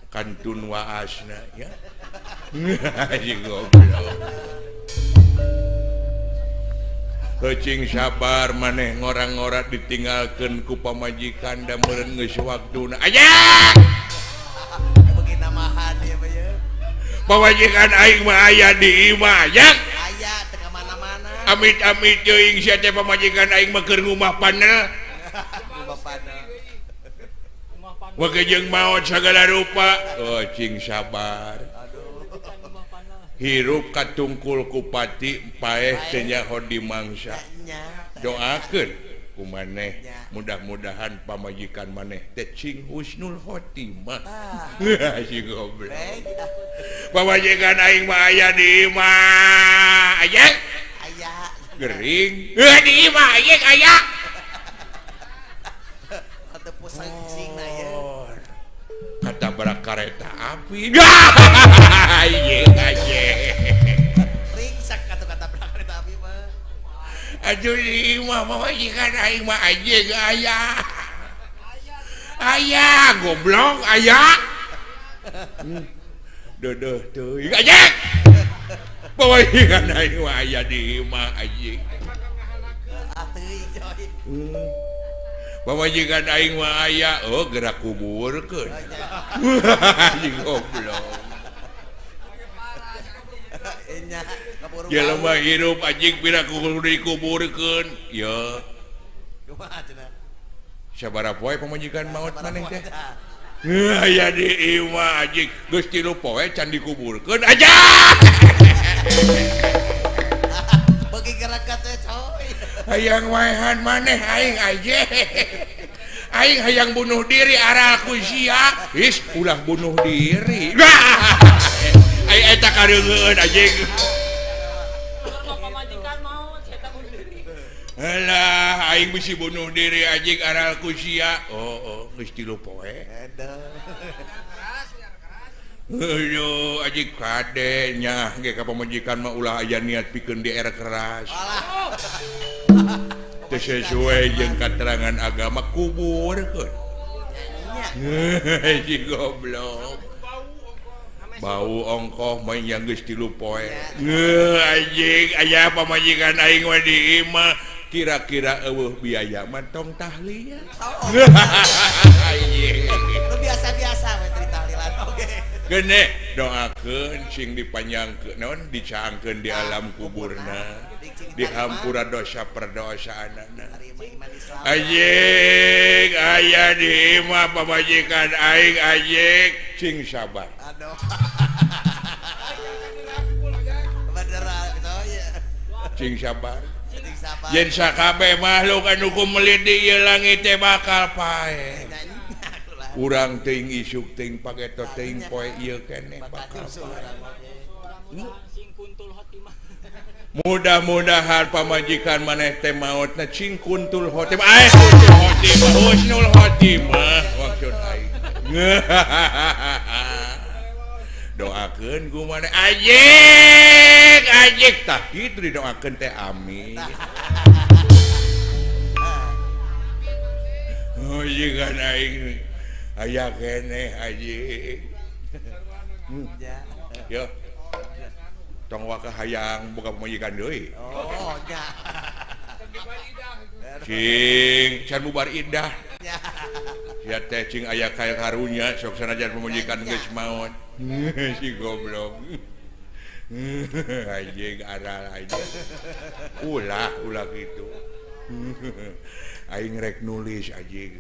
Kantun waasna ya. Haji goblok. Heucing sabar maneh ngora-ngora ditinggalkeun ku pamajikan da meureun geus waktuna. Ajak. Pamajikan aing mah aya di imah ajak. Aya teu ka mana-mana. Amit-amit teuing sia teh pamajikan aing mah keur ngumah panel. Ngumah panel. Wage jeung maot sagala rupa. Oh cing sabar. Hirup katungkul kupati paeh teu nyaho di mangsa. Doakeun ku maneh mudah-mudahan pamajikan maneh teh cing husnul khotimah. Si goblok. Pamajikan aing mah aya di imah ajek. Aya. Gering. Heuh di imah ajek aya. Teu pusing singna ye. Katabrak kareta api. Ieu ajek. Ringsak atuh katabrak kareta api mah. Aduh imah pamajikan aing mah ajeg aya. Aya goblok aya. Deudeuh teuing ajeg. Pamajikan aing mah aya di imah ajeg. Ah teuing coy. Pamajikan aing mah aya oh gerak kuburkeun. Anjing goblok. Jelema hirup anjing pira kudu dikuburkeun. Ya. Kumaha cenah? Sabaraha poe pamajikan maot maneh teh? Aya di imah anjing geus 3 poe can dikuburkeun aja. Beuki gereget teh coy. Hayang waehan maneh aing aja. Aing hayang bunuh diri aral ku sia. Is ulah bunuh diri. Aing eta kareungeun anjing. Alah, aing bisi bunuh diri anjing aral ku sia. Oh, oh, geus 3 poe. Aduh, anjing kade nya ge ka pamajikan mah ulah aya niat pikeun di air keras. Teu sesuai jeung katerangan agama kuburkeun. Si goblok. Bau ongkoh mah yang geus 3 poe. Anjing aya pamajikan aing mah di imah kira-kira eueuh biaya mah tong tahlilan. Anjing. Lu biasa-biasa we tahlilan oge. Gene doakeun sing dipanjangkeun naon dicaangkeun di alam kuburna. Dihampura dosa perdosaanana. Anjing aya di imah pamajikan aing anjing sing sabar. Aduh. Bener ya. Sing sabar. Sing sabar. Yen sakabeh makhluk anu kumelit di ieu langit teh bakal paeh. Urang teuing isuk teuing pageto teuing poe ieu keneh bakal paeh. Mudah-mudahan pamajikan maneh teh maotna cing kuntul khotimah. Ai kuntul khotimah, husnul khotimah maksud aing. Doakeun ku maneh anjing, anjing tah kitu didoakeun teh amin. Oh jigan aing aya keneh anjing. Yo. Tong waka hayang boga pamajikan deui. Oh, nya. Cing can bubar idah. Sia teh cing aya kaya karunya sok sanajan pamajikan geus maot. Si goblok. Anjing aral anjing. Ulah ulah kitu. Aing rek nulis anjing.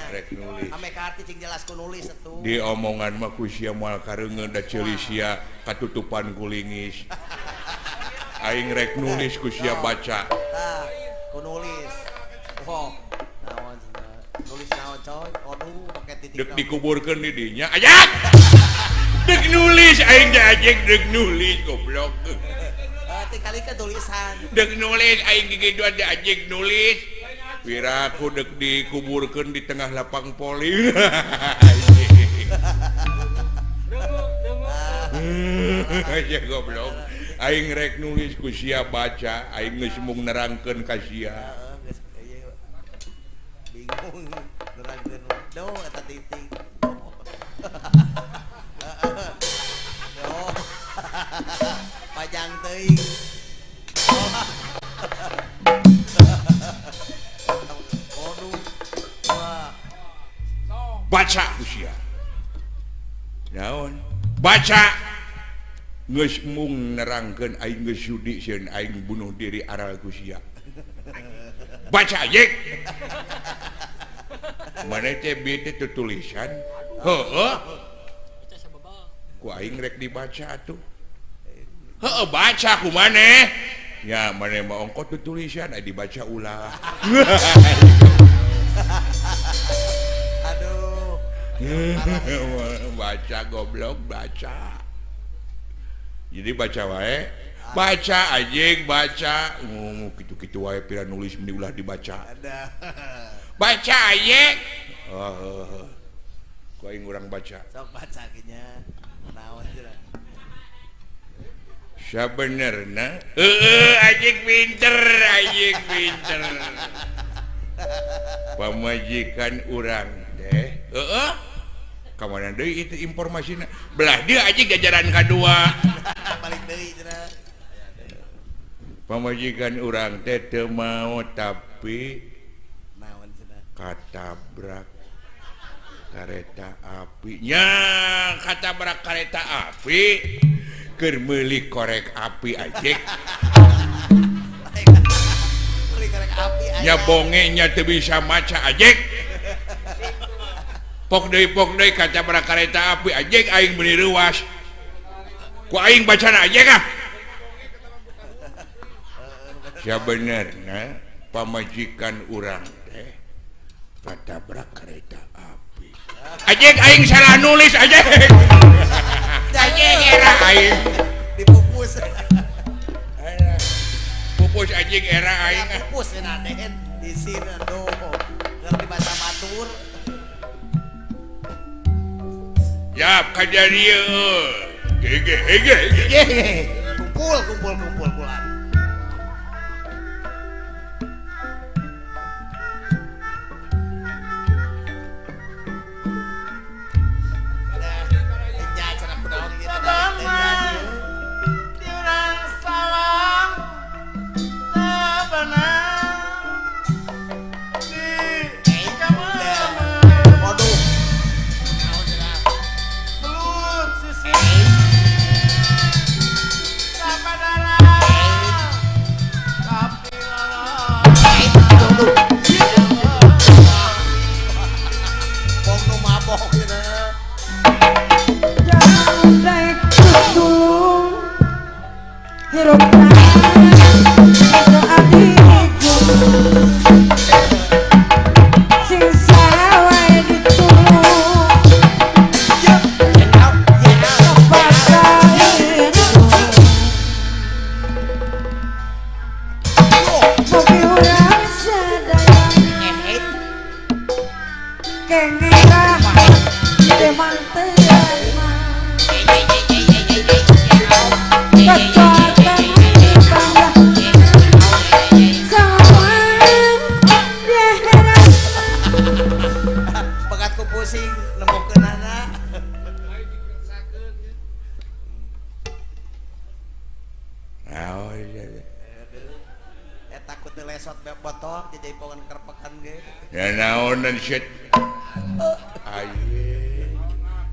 Rek nulis. Ame ka arti cing jelas ku nulis atuh. Di omongan mah ku sia moal kareungeun da ceuli sia katutupan ku lingis. Aing rek nulis ku sia baca. Tah, ku nulis. Oh, naon cenah. Nulis naon coy? Aduh, pake titik. Dek dikuburkeun di dinya. Ajak. Dek nulis aing teh anjing dek nulis goblok. Kali ke tulisan. Dek nulis aing gigituan teh anjing nulis. Piraku dek dikuburkeun di tengah lapang poli. Ya goblok. Aing rek nulis ku sia baca, aing geus mung nerangkeun ka sia. Bingung nerangkeun. Duh eta titik. Duh. Pajang teuing. Baca usia. Naon? Baca. Geus mung nerangkeun aing geus sudi sieun aing bunuh diri aral ku sia. Baca yek. Maneh teh bieu teh tulisan? Heueuh. Ku aing rek dibaca atuh. Heueuh baca ku maneh. Ya maneh mah ongkot tulisan ai dibaca ulah. Aduh. Baca goblok baca. Jadi baca wae, baca anjing baca. Kitu-kitu wae pira nulis meni ulah dibaca. Baca anjing. Oh. Ku aing urang baca. Sok baca nya. Naon cenah. Sabenerna heueuh anjing pinter, anjing pinter. Pamajikan urang teh heueuh ka mana deui itu informasina belah dieu anjing jajaran kadua. Balik deui cenah. Pamajikan urang teh teu mau tapi naon cenah katabrak kareta api nya katabrak kareta api keur meuli korek api anjing. Meuli korek Nya bonge nya teu bisa maca ajek. Pok deui katabrak kareta api ajek aing meuni reuas. Ku aing bacana ajek ah. Sabenerna pamajikan urang teh katabrak kereta api. Ajek aing salah nulis ajek. Ajek era aing dipupus. Pupus anjing era aing. Pupus cenah teh di sini aduh. Keur dibaca batur. Yap ka dieu. Gege gege. Kumpul kumpul kumpul kulan.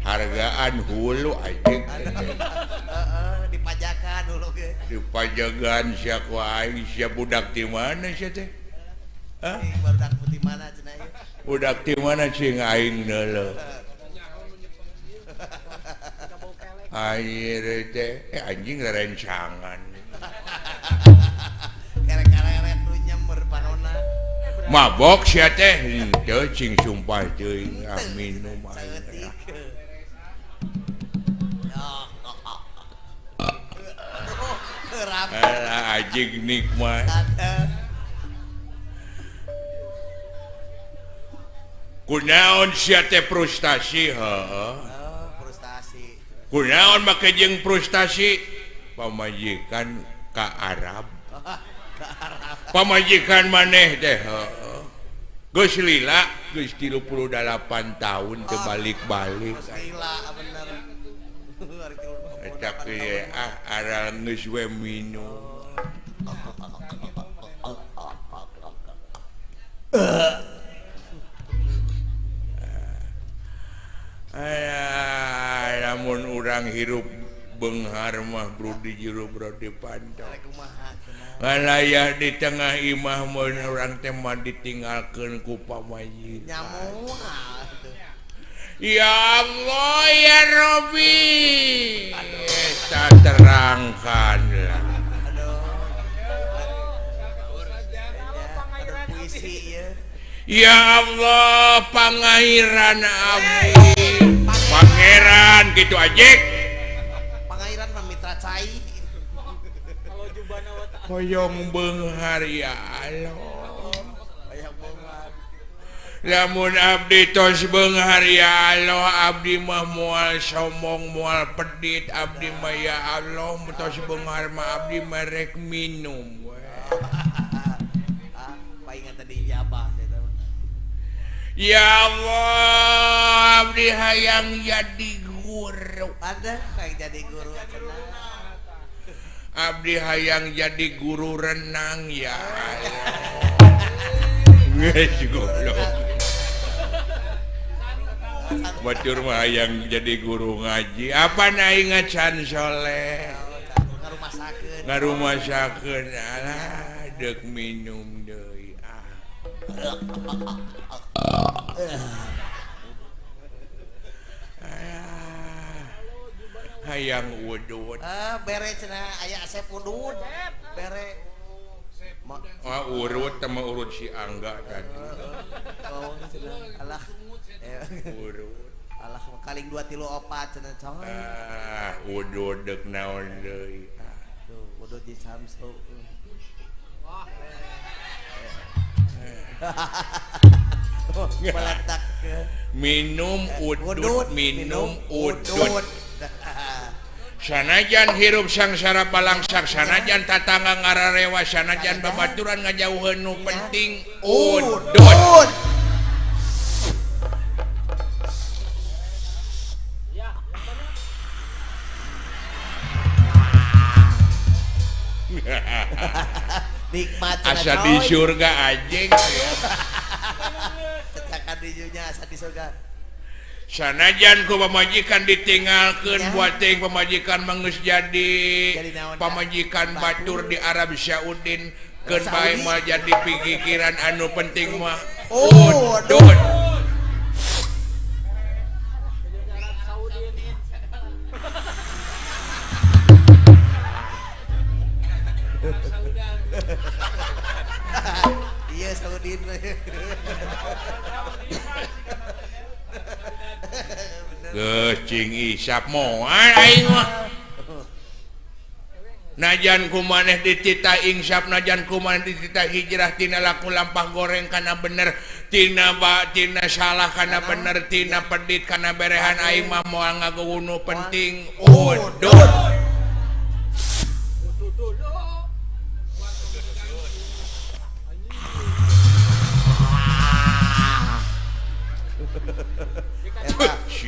Hargaan hulu anjing dipajakan hulu ge dipajagan sia ku aing sia budak ti mana sia teh hah budak ti mana cenah ieu budak ti mana cing aing deuleu aing teh anjing rerencangan kerek-kerek nu nyember panona mabok sia teh henteu cing sumpah teuing ah minum aing. Alah anjing nikmat. Kunaon sia teh frustasi heuh. Frustasi. Kunaon make jeung frustasi? Pamajikan ka Arab. Pamajikan maneh teh heuh. Geus lila, geus 38 tahun teu balik-balik. Geus lila bener. Eta kieu ah aral geus we minum. Aya lamun urang hirup beunghar mah bro di jero bro di pantau. Ngalayah di tengah imah mun urang teh mah ditinggalkeun ku pamajikan. Nyamuah. Ya Allah ya Rabbi, eta terangkanlah. Ya Allah pangairan abdi, pangeran gitu aja. Pangairan mah mitra cai. Hoyong beunghar ya Allah. Lamun abdi tos beunghar ya Allah, abdi mah moal sombong moal pedit, abdi mah ya Allah tos beunghar mah abdi mah rek minum we. Paingan tadi ijabah eta mah. Ya Allah, abdi hayang jadi guru. Ada hayang jadi guru cenah. Abdi hayang jadi guru renang ya Allah. Geus goblok. Batur mah hayang jadi guru ngaji. Apa aing ngacan soleh? Ngarumasakeun. Alah deuk minum deui. Hayang udud. Bere cenah aya Asep udud. Bere. Ah urut sama urut si Angga tadi. Alah. Urut. Alah kaling 2 3 4 cenah coy. Ah udud deuk naon deui. Tuh udud di Samsu. Wah. Meletak. Minum udud, minum udud. Sanajan hirup sangsara balangsak, sanajan tatangga ngararewa, sanajan babaturan ngajauheun nu penting udud. Nikmat asa di surga anjing. Cetakan dijunya asa di surga. Sanajan ku pamajikan ditinggalkeun buat teuing pamajikan mah geus jadi pamajikan batur di Arab Saudin keun bae mah jadi pikiran anu penting mah udud. Iya Saudin. Geucing isap moal aing mah. Najan ku maneh dititah insap, najan ku maneh dititah hijrah tina laku lampah goreng kana bener, tina ba tina salah kana bener, tina pedit kana berehan aing mah moal ngagowunu penting udud.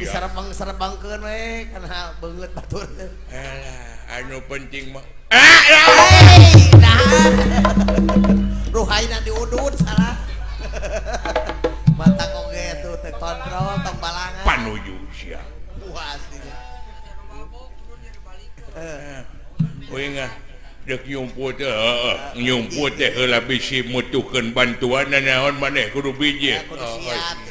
Diserebang-serebangkeun we kana beungeut batur teh. Alah, anu penting mah. Nah. Ruhaina diudud salah. Mata oge tuh teu kontrol tong balangan. Panuju sia. Puas dinya. Euy ngah deuk nyumput teh heeh, nyumput teh heula bisi mutuhkeun bantuan naon maneh kudu bijil. Kudu siap.